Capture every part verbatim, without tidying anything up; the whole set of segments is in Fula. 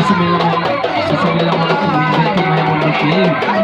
Bismillah, bismillah, bismillah.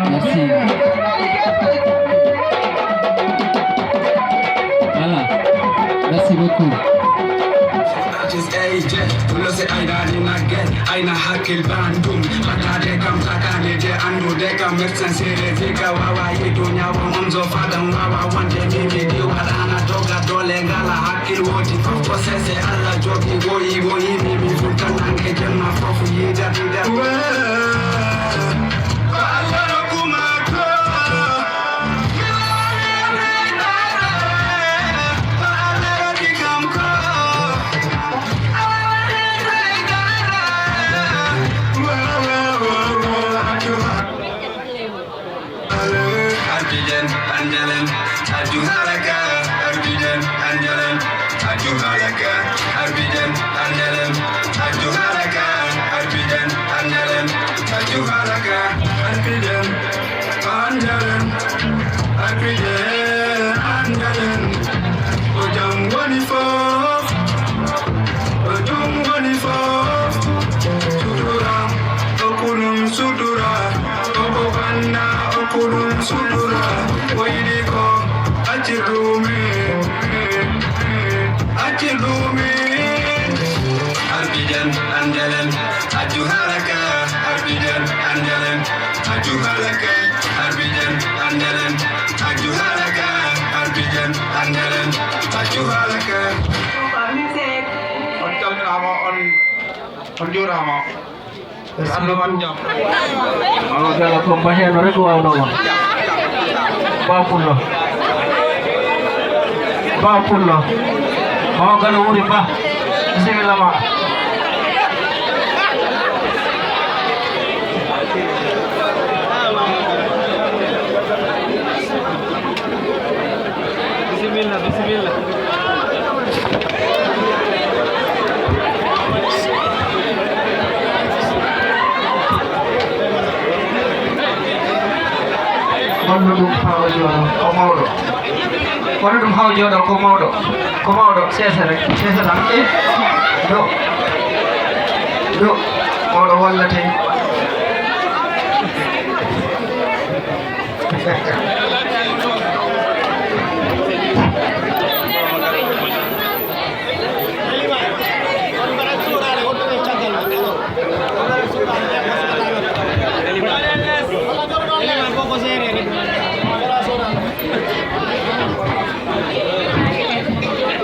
Merci. Voilà. Merci beaucoup. Artist A J, pulo se ayna ni nagge, ayna hakkil bandum. Batade kam sakane je andude kam médecin sere vika wawa yidu nyawo monzo fadam wawa wonde mimi di wadana doga dole ngala hakkil woti fof ko sese Allah jogi woyi woyi mimi fulta nange jemma fof yida yida. Ko Allah rokkuma ko. Arbijen, anjalen, aju halaka. Arbijen, anjalen, aju halaka. Arbijen, anjalen, aju halaka. Arbijen, anjalen, aju halaka. Arbijen, anjalen, arbijen, anjalen. O jam woni fof. O jum woni fof. Sutura, o kunum sutura. O ko banna, o kunum sutura. O yiɗi ko accir ɗumi. Accir ɗumi. Arbijan, anjalen, aju halaka. Arbijan, anjalen, aju halaka. Arbijan, anjalen, aju halaka. Arbijan, anjalen, aju halaka. On calminaama, on, on njuuraama. Yo Allah waɗ jam. Awa gala ko mba heno rek wawno ma. Ba Pullo. Ba Pullo. Awa gala wuri ba. Bisimilla ma. Bisimilla, bisimilla. Wonno ɗum hawa jooɗo ko mawɗo. Wonno ɗum hawa jooɗo ko mawɗo. Ko mawɗo, sese rek, sese tan. Eh, ɗo. Ɗo. Mawɗo wallate.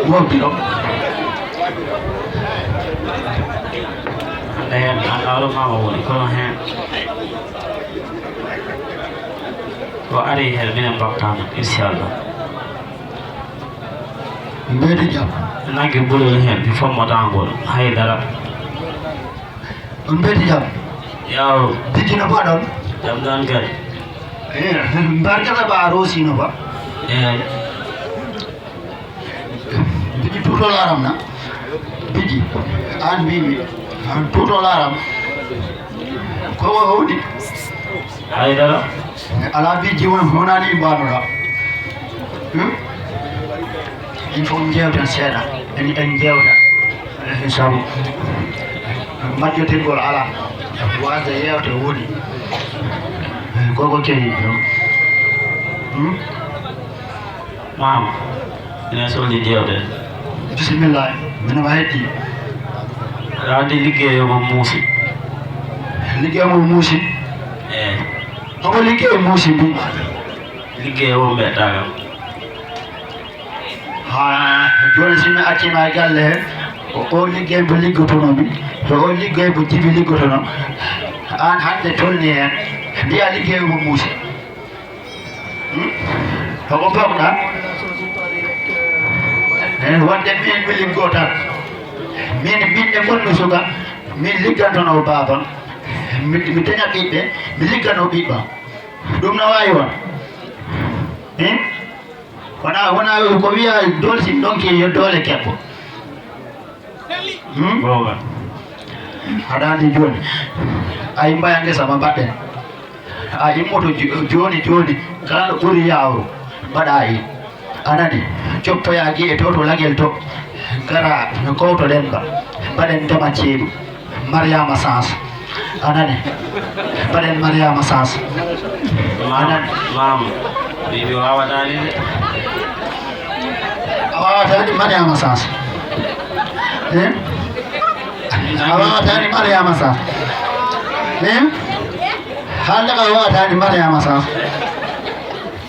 Wonti ɗo. Nden an ɗawɗo mama woni kono hen. Ko ari heen minen mbaɗtaama, inchallah. Mbeedi jam. Nagge ɓurol heen, mi fommotaangol, haydara. On mbeedi jam. Yaw. Biggi no mbaɗon? Jam ɗon kay. Eh, mbar jata ba a roosino ba? Eey. Biji tuuto laaram na. Biji. An mbiimi. An tuuto laaram. Ko o howdi. Haydara. Ala biji won honani mbanoɗa. Hmm? Il faut jewten seeɗa. En, en jewta. Eh, sabu. Majjotirgol ala. Wasde yewte woni. Eh, koko kewi. Hmm? Maama, ina solli jewte. Bisimilla, mino ma hetti. Raadi liggey omo muusi. Liggey omo muusi? Eey. Omo liggey muusi mbi? Liggey o mbeɗɗa kam. Ah, jooni si mi accima e galle he, ko o liggey mo liggotonoomi, ko o liggey mo Jibi liggotono. Aan hannde tolni heen, mbiya liggey mo muusi. Hmm? Ko ko mbawɗa? Eh, wonde min mi liggo tan. Min, min nde ngonmi suka, min liggantono baaba. Mi, mi daña ɓiɓɓe, mi liggano ɓiɓɓa. Ɗum no waawi won? Hmm? Wona, wona ko wiya doole si ɗonki yo doole kebbo. Hmm? Goonga. Aɗa anndi jooni. A immba ngesa ma mbaɗɗen. A immoto jo-, jooni jooni, kala ɗo ɓuri yaawru, mbaɗa e. A nani? Coppoya gi'e to, to lagel to. Ngara, no kowtoɗen ba. Mbaɗen ndema ceeɗu. Mariama Sans. A nani? Mbaɗen Mariama Sans. A nani? Maam, mi, mi waawataani de. A waawataani Mariama Sans. Eh? A waawataani Mariama Sans. Eh? Haalde ka waawataani Mariama Sans.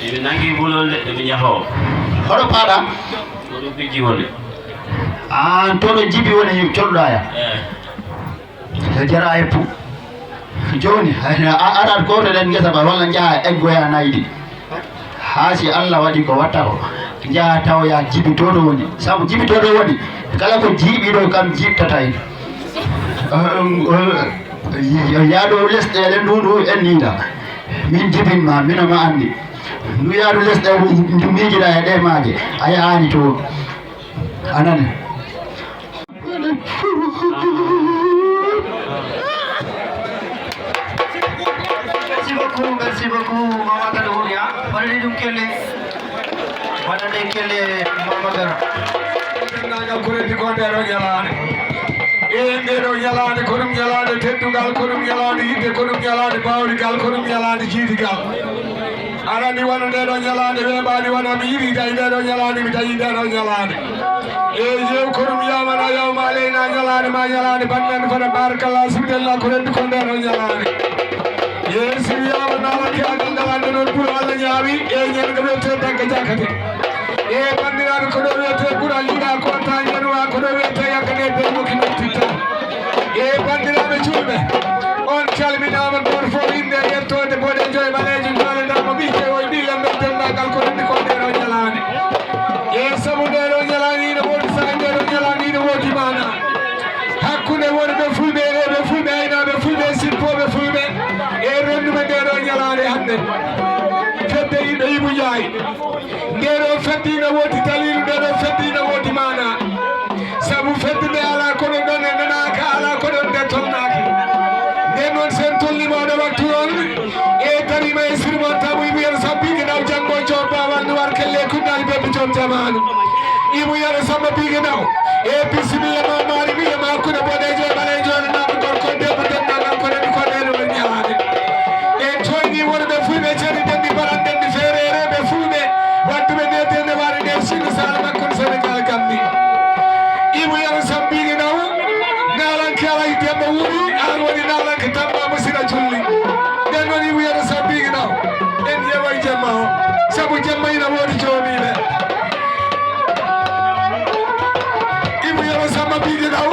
Eɓe nangi bulol de, eɓe njahoo. Hoɗo paaɗa? Ko ɗum fijji woni. Aan to ɗo Jibi woni colɗa ya. Eh. Yo jara e pu. Jooni, a, a, arat gooto ɗen ngesa ba walla njaha eggoya naydi. Haa si Allah waɗi ko watta ko, njaha tawoya Jibi to ɗo woni. Sabu Jibi to ɗo woni, kala ko jiiɓi ɗo kam jiiɓtata en. Yaado lesɗeele ndu ndu en niida. Min jibin ma, mino ma anndi. Ndu yaado lesɗeele ndu miijiɗa e ɗe maaje, a yahaani to. A nani? Merci beaucoup, merci beaucoup, Mamadou Houria. Waɗani ɗum kelle. Waɗani kelle, Mamadou. Denndaangal ko renndi ko ndee ɗoo ñalaande. E ndee ɗoo ñalaande, ko ɗum ñalaande teddungal, ko ɗum ñalaande yiɗde, ko ɗum ñalaande baawrigal, ko ɗum ñalaande jiidigal. Arani wano ndee ɗoo ñalaande weeɓaani wano mi yiɗi tawi ndee ɗoo ñalaande mi tawi ndee ɗoo ñalaande. E yew ko ɗum yamana yawma aleyna ñalaande ma ñalaande bannden fota barakalla sibdella ko renndi ko ndee ɗoo ñalaande. Yeesu wiyama naalake agal ngalande noon pour Allah ñaawi e ñande ko wiyete dagga jakate. E banndiraaɓe ko ɗo wiyete ɓural yiɗa ko ta ñanuwa ko ɗo wiyete yakkane be moki nottitta. E banndiraaɓe julɓe on calminaama goto fof innde e yettoode boɗeejo e ɓaleejo njolendaama ɓiɓɓe o e ɓiy lamɓe denndaangal ko renndi ko ndee ɗoo ñalaande. E sabu ndee ɗoo ñalaande ina woodi saha ndee ɗoo ñalaande ina woodi maana. Hakkunde wonɓe fulɓe e rewɓe fulɓe aynaaɓe fulɓe e sippooɓe fulɓe e rennduɓe ndee ɗoo ñalaande hannde. Fedde yiɗɓe Ibou Ndiaye. Ndee ɗoo fedde ina woodi daliilu, ndee ɗoo fedde ina woodi maana. Sabu fedde nde alaa kono ɗon e nanaaka, alaa kono nde tolnaaki. Nden noon sen tolniima oɗo waktu on, e darima e sirmon tabu Ibou Yero Samba Biguinaw janngo joom baawal no war kelle kunnaali bebbe joom jamaanu. Ibou Yero Samba Biguinaw. E bisimilla ma maari mi yema hakkunde boɗeejo e ɓaleejo e naɓe gorko e debbo denndaangal ko renndi ko ndee ɗoo ñalaande. En coyni wonɓe fulɓe ceni denndi baran denndi feereere ɓe fulɓe. Wadduɓe nde dende waare nde sinno saala makko no Senegal gammi. Ibou Yero Samba Biguinaw, naalanke alay demba wuuri, aan woni naalanke tamma mo sira julli. Nden noon Ibou Yero Samba Biguinaw, en yewa e jemma o, sabu jemma ina woodi joomiiɓe. Ibou Yero Samba Biguinaw.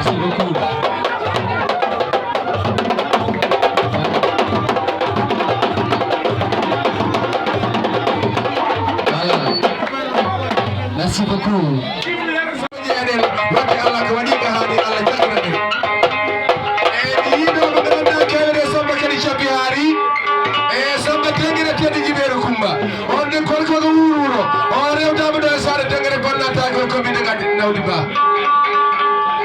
Merci beaucoup. Voilà. Merci beaucoup. Jeeɗen, waɗde Allah ko waɗi ko haani, Allah jaɓira ɗen. E mi yiɗo ɓe ngannduɗaa kewre Samba kadi cabbi haari. E Samba tengere teddi jibeeru Kumba. On de kolko ko wuuro. O rewtaama ɗo e saare tengere bonnataake o kombinde kadi nawdi ba.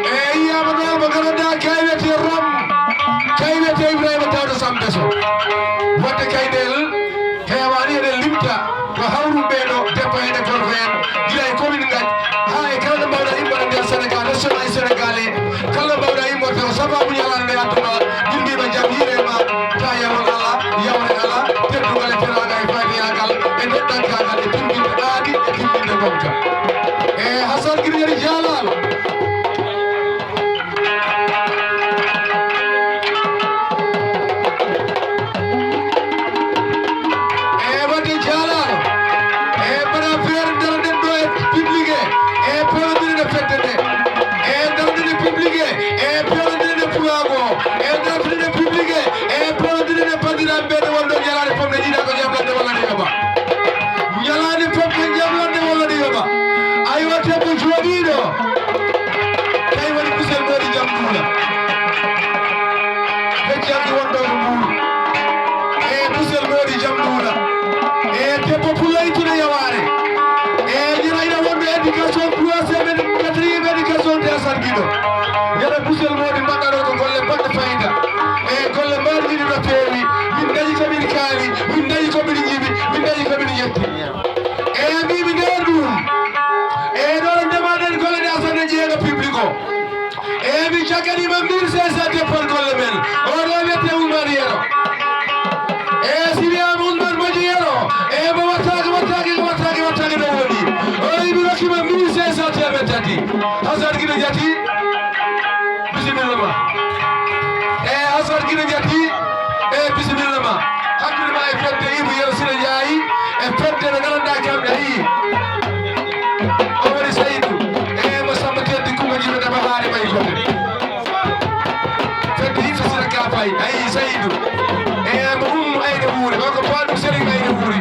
E yiyaama noon mo ngannduɗaa kay wiyetee Rom. Kay wiyetee Ibrahima Tawde Sambe so. Waɗde kay ndel heewaani eɗen limta ko hawruɓe ɗo debbo en e gorko en, gila e commune ngaji haa e kala ɗo mbawɗa immorde nder Sénégal, régional e Sénégal e kala ɗo mbawɗa immorde ko sababu ñalaande nde adduma, min mbiima jam hiire ma, ta yawol ala, yawre ala, teddungal e teraanga e faydeyaagal e neɗɗankaagal e timminde aadi e timminde ngonka. E Hasan Giri Giri jaalaama. E waɗde jaalaama. E mbaɗa feere daroɗen ɗo e public e. E pewondire e fedde nde. E daroɗen e public e. E pewondire e pulaagu o. E daroɗen e public e. E pewondire e banndiraaɓe ɓe nde wonɗo ñalaande fof ne yiɗa ko jaɓlande walla nde yoɓa. Ñalaande fof ko jaɓlande walla nde yoɓa. Aywa, debbo jooɗiiɗo. Tawi woni kusel moodi jam duula. Feccanki wonɗo ko mbuuru. E kusel moodi jam duula. E debbo pullo ittude yawaare. E ñira ina wonɗo éducation troisième, quatrième éducation de Assane Guido. Ñira kusel moodi mbaɗɗa ɗo ko golle baɗɗe fayida. E golle mbaɗɗe ɗiɗi no feewi. Min dañi ko min kaali, min dañi ko min njiɗi, min dañi ko min yetti. E mbiimi nder ɗum. E ɗo ɗo ndemaɗen golle ɗe Assane jeega public o. E mi cagganima mille cinq cents départ golle men. O ɗo wiyete Ousmane Yero. E si wiyama Ousmane Moƴƴi Yero. E mo wattaki, wattaki, wattaki, wattaki ɗo woni. O wi mi rokkima mille cinq cents temen tati. Hasan Gine Jati. Bisimilla ma. E Hasan Gine Jati. E bisimilla ma. Hakkunde ma e fedde Ibou Yero Sile Ndiaye. E fedde ɓe ngalanɗa kamɓe a yii. O woni Saydou. E mo Samba Teddi Kumba Jiɓe Daba Haare May Kote. Fedde yimɓe Sile Kapay. A yii Saydou. E mo Ummu Ayda Wuuri. Wako Paɗum Serigne Ayda Wuuri.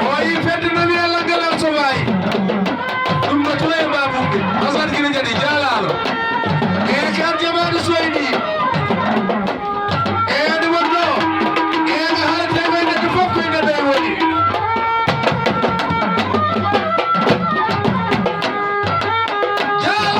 O yii fedde no wiya Langal Alsobaay. Ɗum ko Toye Babuɓe. Hasan Gine Jadi jaalaalo. E kam jamaanu soyni. E ene wonno. E ko haalate ko e neɗɗo fof ko e neɗɗo e woni. Jaal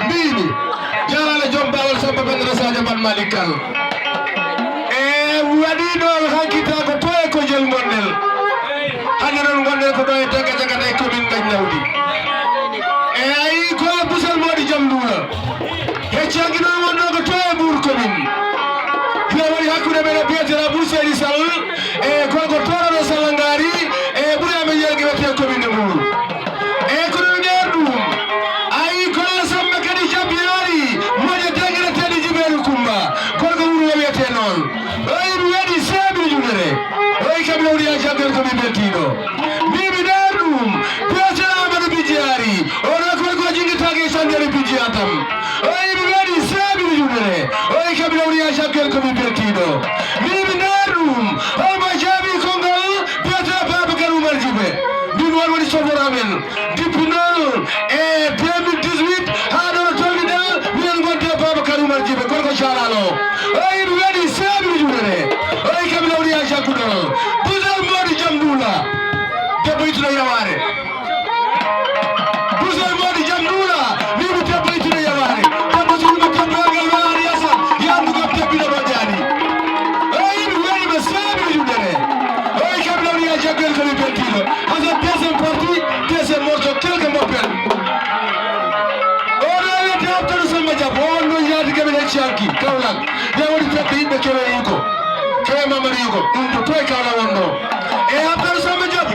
Mbiimi, jaaraama joom baalal Samba Bandara Sadio Ban Malick Kane. E waɗi noon hanki taa ko to e kojel ngonɗen. Hannde noon ngonɗen ko ɗo e Dagga Jagata e commune Ngañ Nawdi. E ayi ko Busel Moodi Jam Nduula. Hecci hanki noon wonno ko to e Mbour commune. Yo waɗi hakkunde men e biyeteeɗo Abou Seydi Sall e gorko tooɗo Sall Ngaari e ɓuri amen yelge wiyetee commune de Mbour. E ko ɗum nder ɗum, ayi golle Samba kadi jabbi ari moƴo degreteeɗo Jibeeru Kumba, gorko wuro o wiyetee noon. Oyi mi waɗi seeɓi jumere. Oyi kam lawri yaa jaggal ko mi beltiiɗo. Mbiimi nder ɗum, Peetel Amadou Bijji ari, oɗo gorko jingitaake e sandere Bijji Atam. Oyi mi waɗi seeɓi jumere. Oyi kam lawri yaa jaggal ko mi beltiiɗo. Mbiimi nder ɗum, omo jaabi konngol Biyeteeɗo Babacar Oumar Djiby, mbimi on woni chauffeur amen. Depuis noon e deux mille dix-huit haa ɗo no tolniɗen, minen ngonti e Babacar Oumar Djiby, gorko jaaraano. O yimɓe weɗi seeɓi juuɗe ɗe. O yi kam lawri yaa jagguɗo. Busel Moodi Jam Nduula. Debbo ittuɗo yawaare. Busel Moodi Jam Nduula, wiimi debbo ittuɗo yawaare. Debbo suuɗuma debbo angal welaani yasa, yaandu kam debbi no moƴƴaani. O yi mi weɗi ɓe seeɓi juuɗere. O yi kam ɗo wiya jaggel ko mi beltiiɗo. Hasan deuxième partie, deuxième morceau, quelque mboppen. O ɗo wiyete Abdou Samba Diab, o won ɗo yaadi kam en hecci hanki, Kaolack. Ɓe woni fedde yimɓe kewe Yugo. Kewe Mamadou Yugo. Ɗum ko toye Kaolack wonno? E Abdou Samba Diop.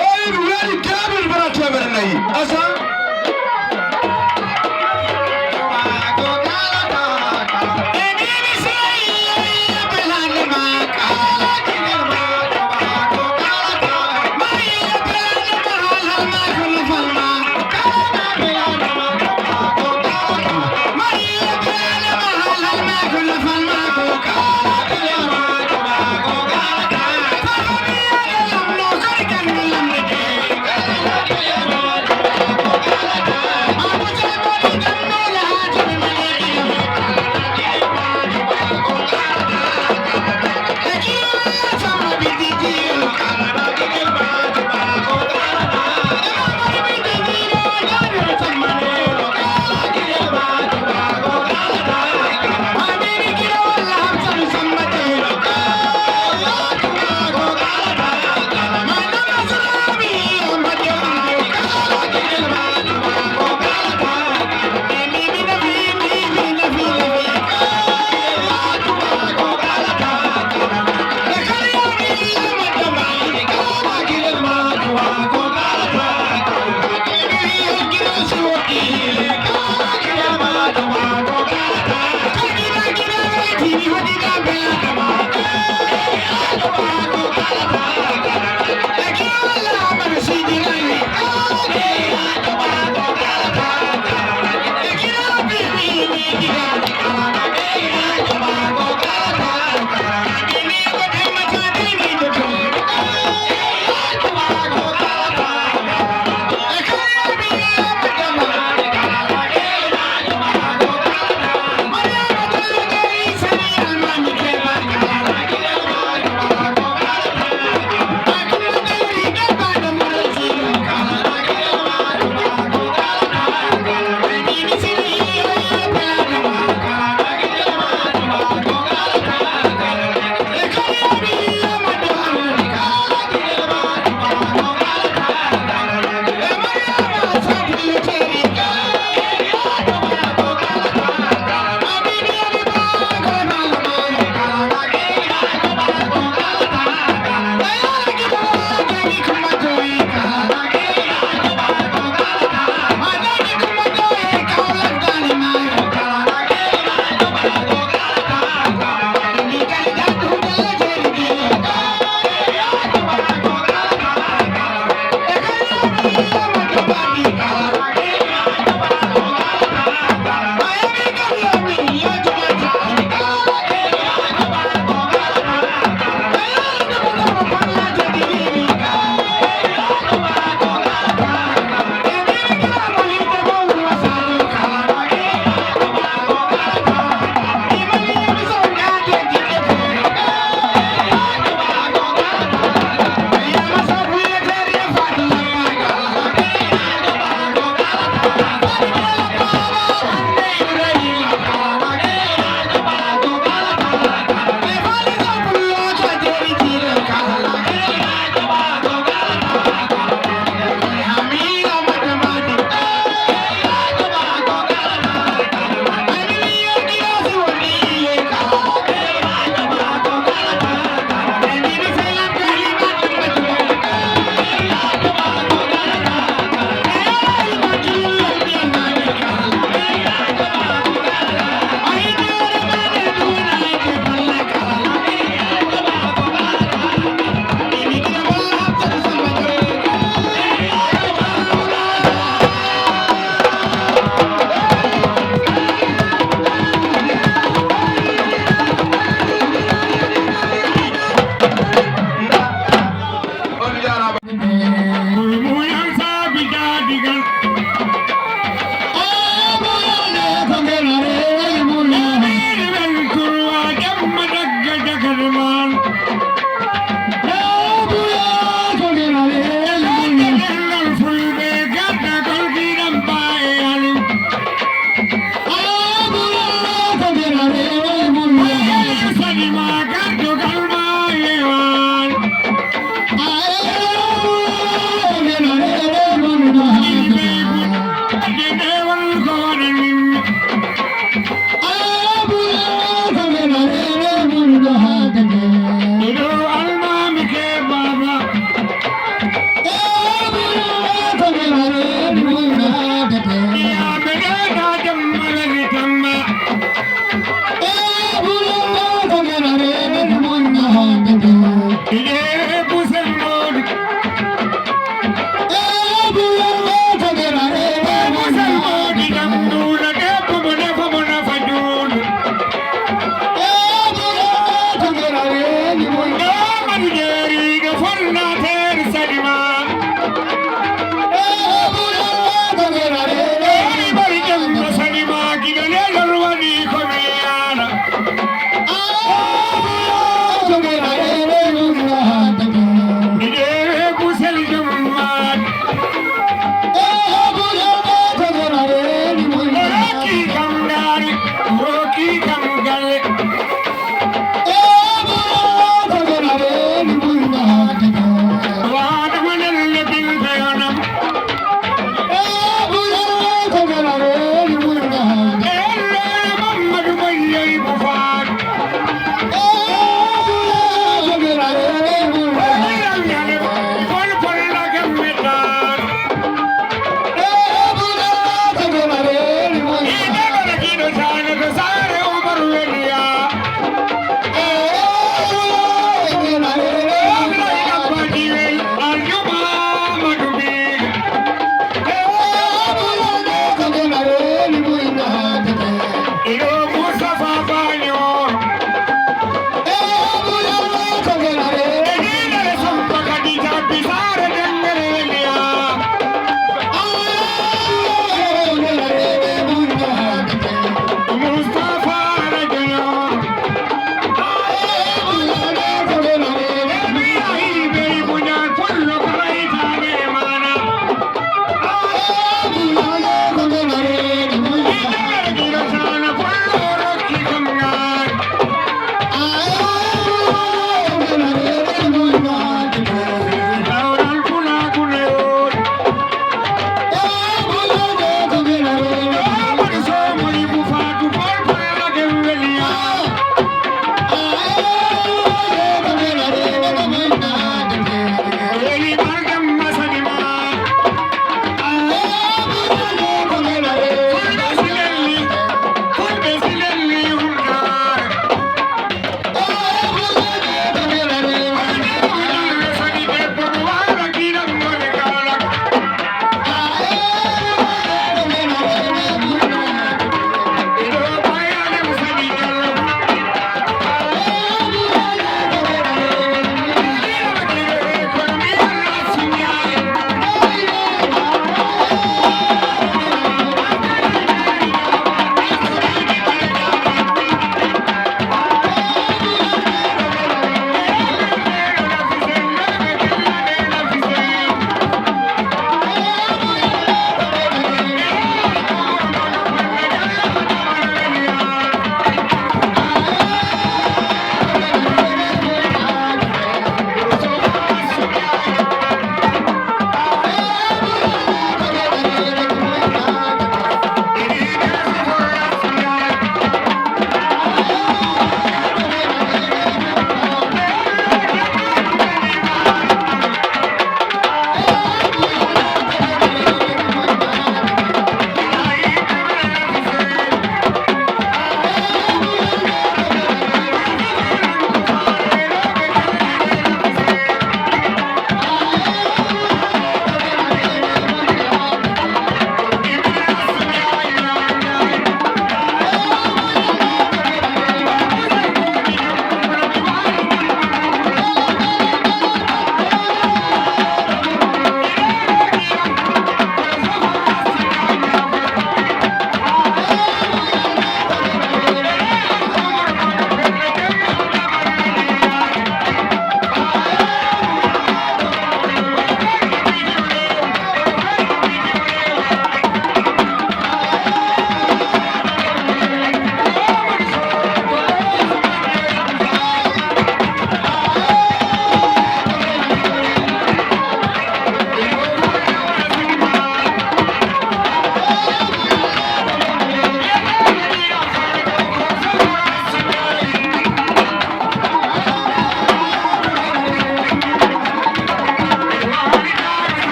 O wi mi weɗi deux mille bana teemere nayi. Asa.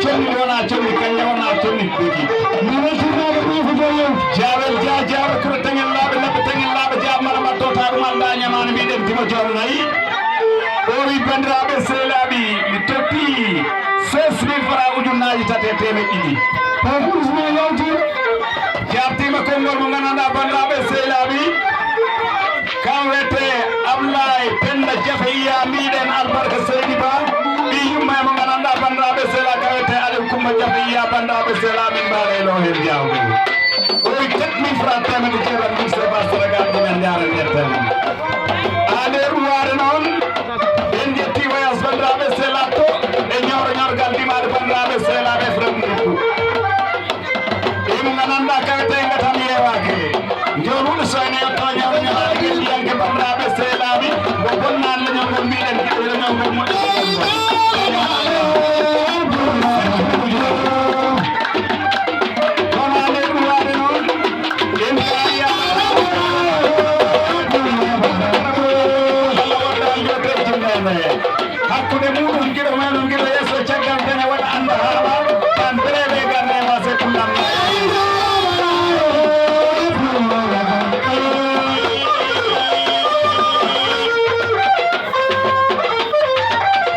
Conni wona conni, kañum wona conni beki. Minen sirnaaɓe ɗum ko joyi. Jaawel Dia, Jaawel Kura, Taŋel laaɓe, Labbe Taŋel laaɓe, Dia mala mbatto ta ɗum alda ñamaani mbiɗen dimo joom nayi. O wi, banndiraaɓe sehilaaɓe, mi totti seize mille francs, ujunnaaji tati e teemeɗɗe ɗiɗi. Ko Ousmane yawti. Jaabtiima konngol mo nganndanɗaa, banndiraaɓe sehilaaɓe. Kam wiyetee Ablaye Penda Jafe Iya, mbiɗen albarka Seydi Ba, ɓii yumma e mo nganndanɗaa, banndiraaɓe sehilaa, kam wiyetee Aliou Coumba Jafe Iya, banndiraaɓe sehilaa, min mbaɗa e ɗo heen jaawgol. O wi quatre mille francs, teemedde jeetati, min Seba Sénégal, ɗum en njaara njetten. Haa nde ruwaade noon, en njetti voyage, banndiraaɓe sehilaa, to e ñooro ñorgal dimaade, banndiraaɓe sehilaaɓe, Efrem Ndikku. Ɗum nganndanɗaa kawetee ngatam yeewaaki. Njooluɗo soyne yetto ñaw ñaw ngenndiyanke banndiraaɓe sehilaaɓe, mo bonnaan leñol ngol mbiɗen giɗo leñol ngol moƴƴo. Kono nde ɗum waɗde noon, en mbawi hakkunde muɗum giɗo men on giɗo yeeso caggal dene waɗa annda haala tan bereɓe garne ma se kullam.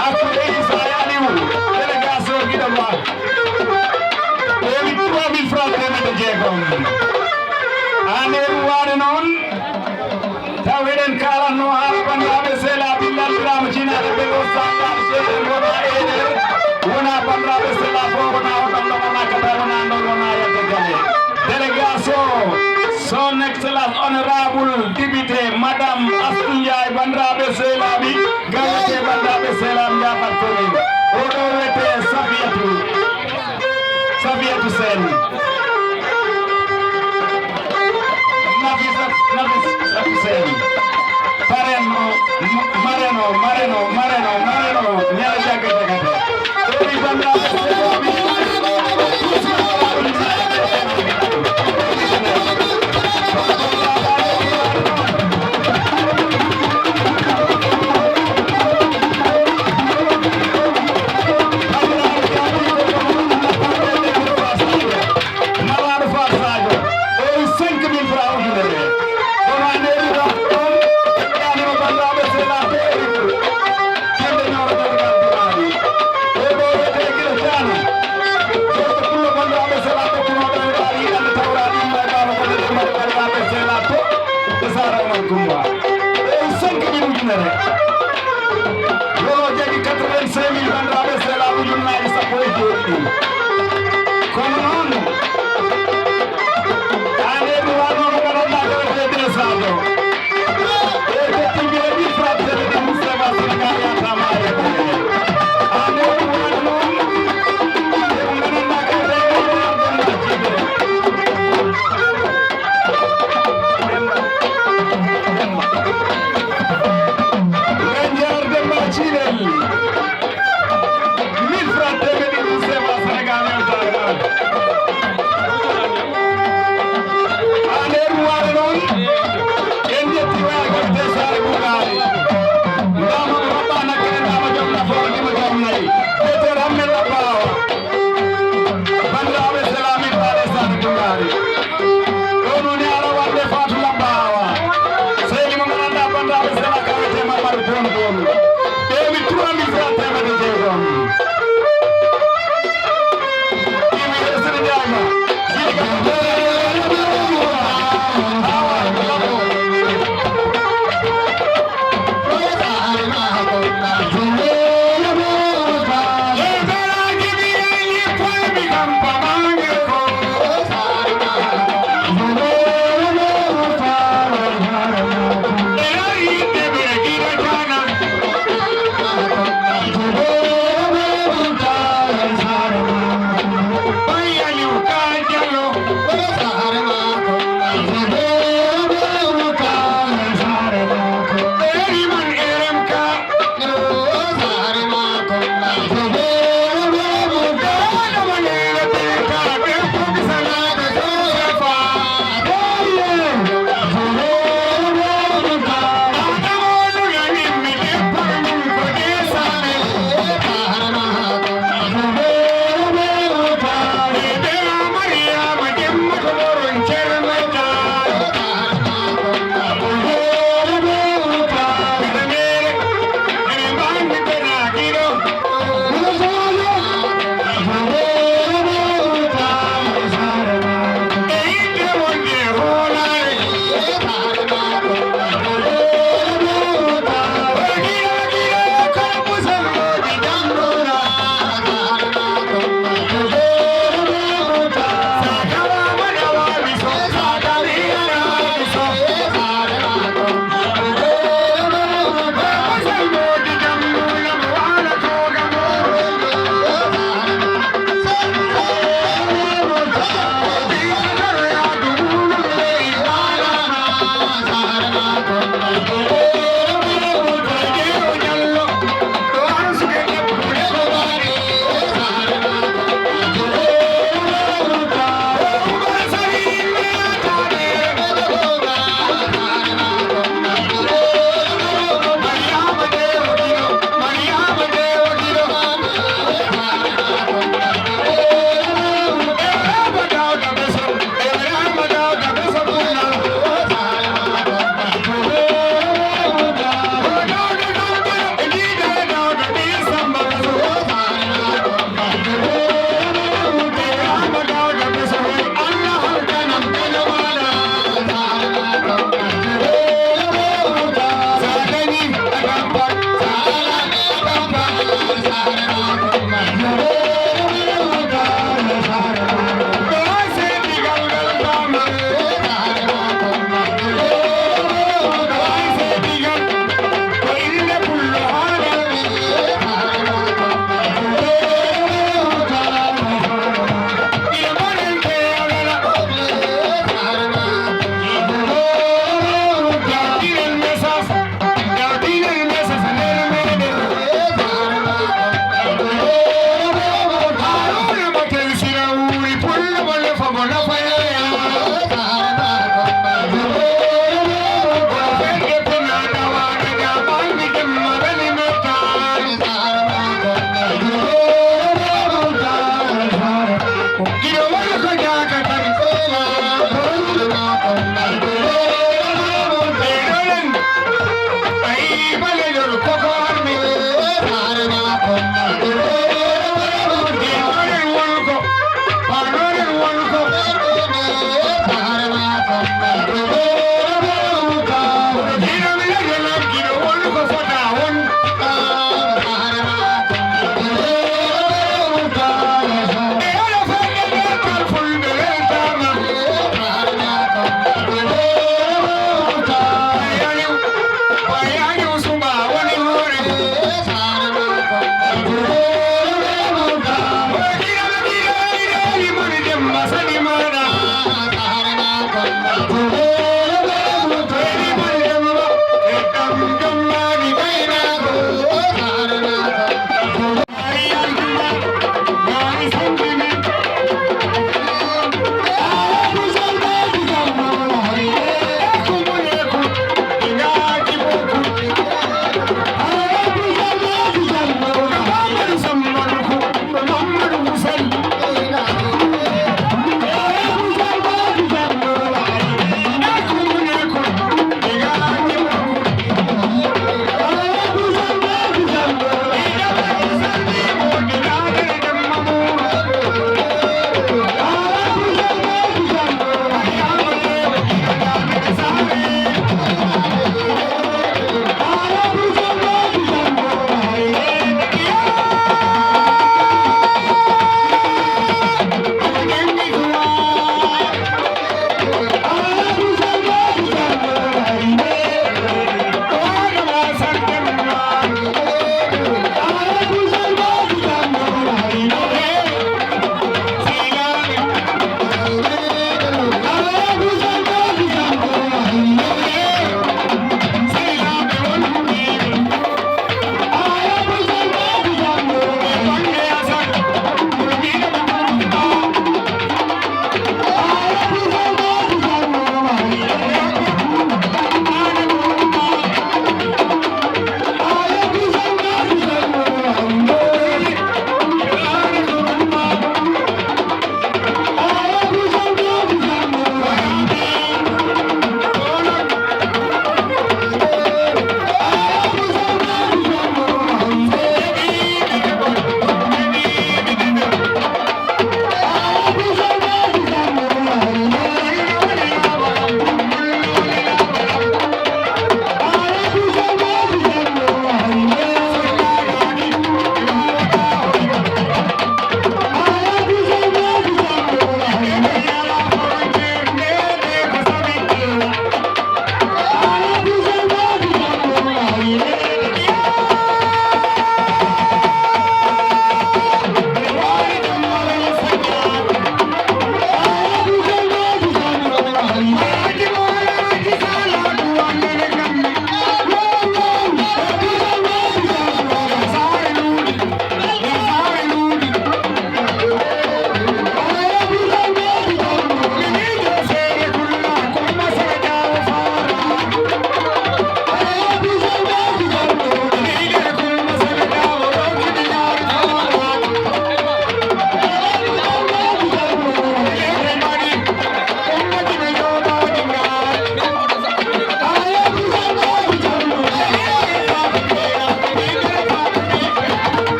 Hakkunde Isa e Aliou, délégation giɗo ma. Ɓeewi trois mille francs teemedde jeegom. Haa nde ɗum waɗde noon, taw eɗen kaalatnoo haala banndiraaɓe sehilaaɓe, lalndiraama jinaade ɓe ɗo sanndaade seeɗen wona eɗen wona banndiraaɓe sehilaa fof wona o ɗon ɗo wona kata wona ɗon wona yalde gale. Délégation son excellence honorable député madame Astou Ndiaye, banndiraaɓe sehilaaɓe, ngam wiyetee banndiraaɓe sehilaaɓe njaaɓat komin. O ɗo wiyetee Safiyatu. Safiyatu Seen. Nafisat, Nafisatu Seen. Parrain o, m-, marraine o, marraine o, marraine o, marraine o, Ñaali Jagga Jagate. O wi banndiraaɓe sehilaaɓe. Nalaaɗo Faal Saajo, o wi cinq mille francs ujunere. Kono a ndeeri ɗon, ɗon, ƴaanima banndiraaɓe sehilaaɓe e rikku. Kende ñooro ñooro ngal duwaani. O ɗo wiyetee gila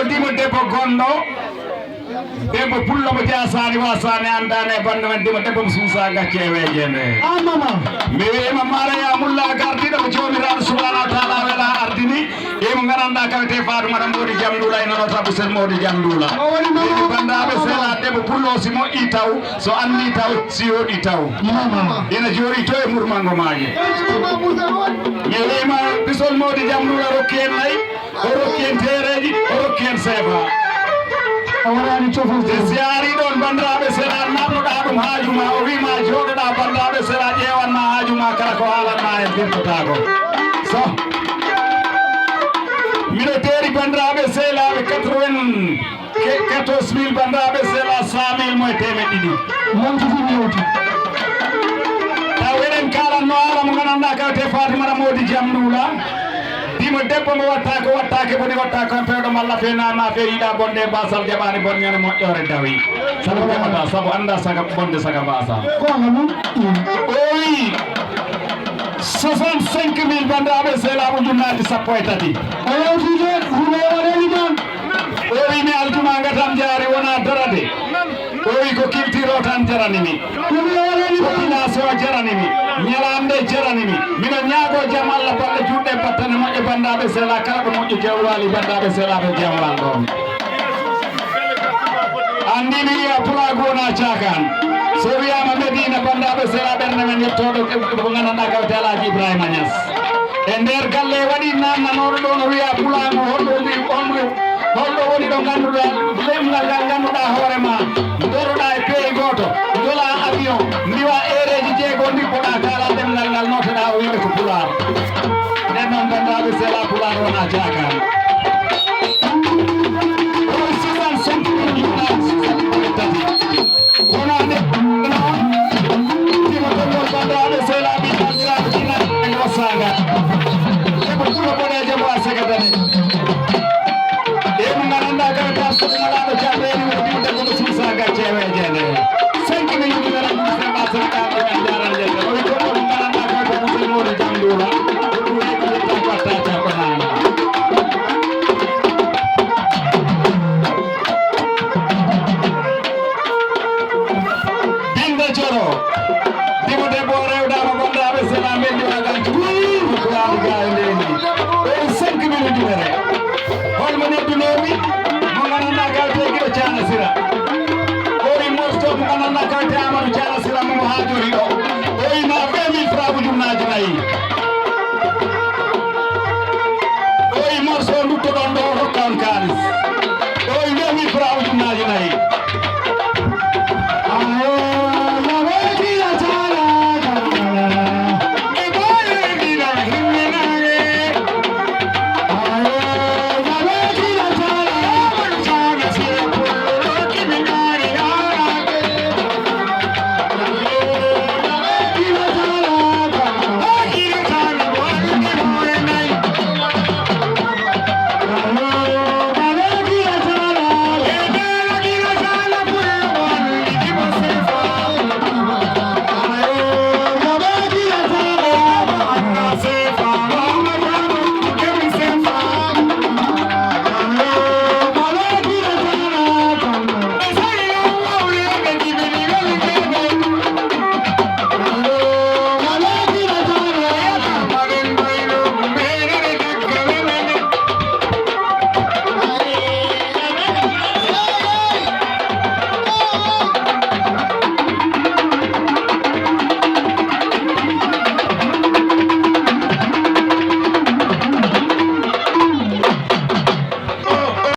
Dimo debbo gonɗo, debbo pullo mo jaasaani waasaani anndaani e banndu men, dimo debbo mo suusaa gacce e weejeende. Amama. Mi wi'ima Maraya Mulla gardiiɗo mo Joomiraaɗo Subhaanahu wa Taala wela ardini, e mo nganndanɗaa kawetee Faatumata Moodi Jam Nduula e nono Tabu Sel Moodi Jam Nduula. O woni mama. Emi banndiraaɓe sela debbo pullo si moƴƴii taw, so anndii taw, si yooɗii taw. Mama. Ina jooɗii to e murmango maaje. Mi wi'ima Bisol Moodi Jam Nduula rokki en nayi. O rokki en teereeji, o rokki en seefa. A waɗaani cofel. Te si a arii ɗoon, banndiraaɓe sela, naamnoɗaa ɗum haaju ma, o wi'ma jooɗoɗaa, banndiraaɓe sela, ƴeewan ma haaju ma, kala ko haalan ma heen firtotaako. So, miɗo teeri banndiraaɓe sehlaaɓe quatre-vingt-quatorze mille, banndiraaɓe sela, cent mille mo e teemeɗɗe ɗiɗi. Mantude yewti. Taw eɗen kaalanno haala mo nganndanɗaa kawetee Faatumata Moodi Jam Nduula. Dimo debbo mo watta ko watta, ke boni watta ko an pewɗo malla fe nana fe yiɗa bonde basal jaɓani bonñane moƴƴore dawi. Sabu jaɓata, sabu annda saga bonde saga basal. Ko hono ɗum? O wi soixante-cinq mille banndiraaɓe sehlaaɓe ujunnaaji sappo e tati. O yewtide, huno waɗani ɗon. O wi mi aljuma ngatam jaari wona darade. O wi ko kiltiro tan jarani mi. Population jarani mi. Ñalaande jarani mi. Miɗo ñaago jam Allah baɗɗo juutɗe battane moƴƴe banndiraaɓe sela kala ɗo moƴƴo jawwali banndiraaɓe sela ɓe jawwal ɗon. Anndi mi wiya pulaagu wona caakaan. So wiyaama Medina banndiraaɓe sela ɓernde men yettooɗo ko nganndanɗaa kawte Alaaji Ibrahima Niass. E nder galle waɗi naannanooɗo ɗo no wiya pulaagu holɗo wi holɗo holɗo woni ɗo ngannduɗaa lemngal ngal ngannduɗaa hoore ma ndoroɗaa e peeyi gooto njola avion ndiwa eereeji jeego ndippoɗaa kaala ɗemngal ngal nootoɗaa o wiɓe ko pulaar. Nden noon banndiraaɓe sela pulaar wona caakaan.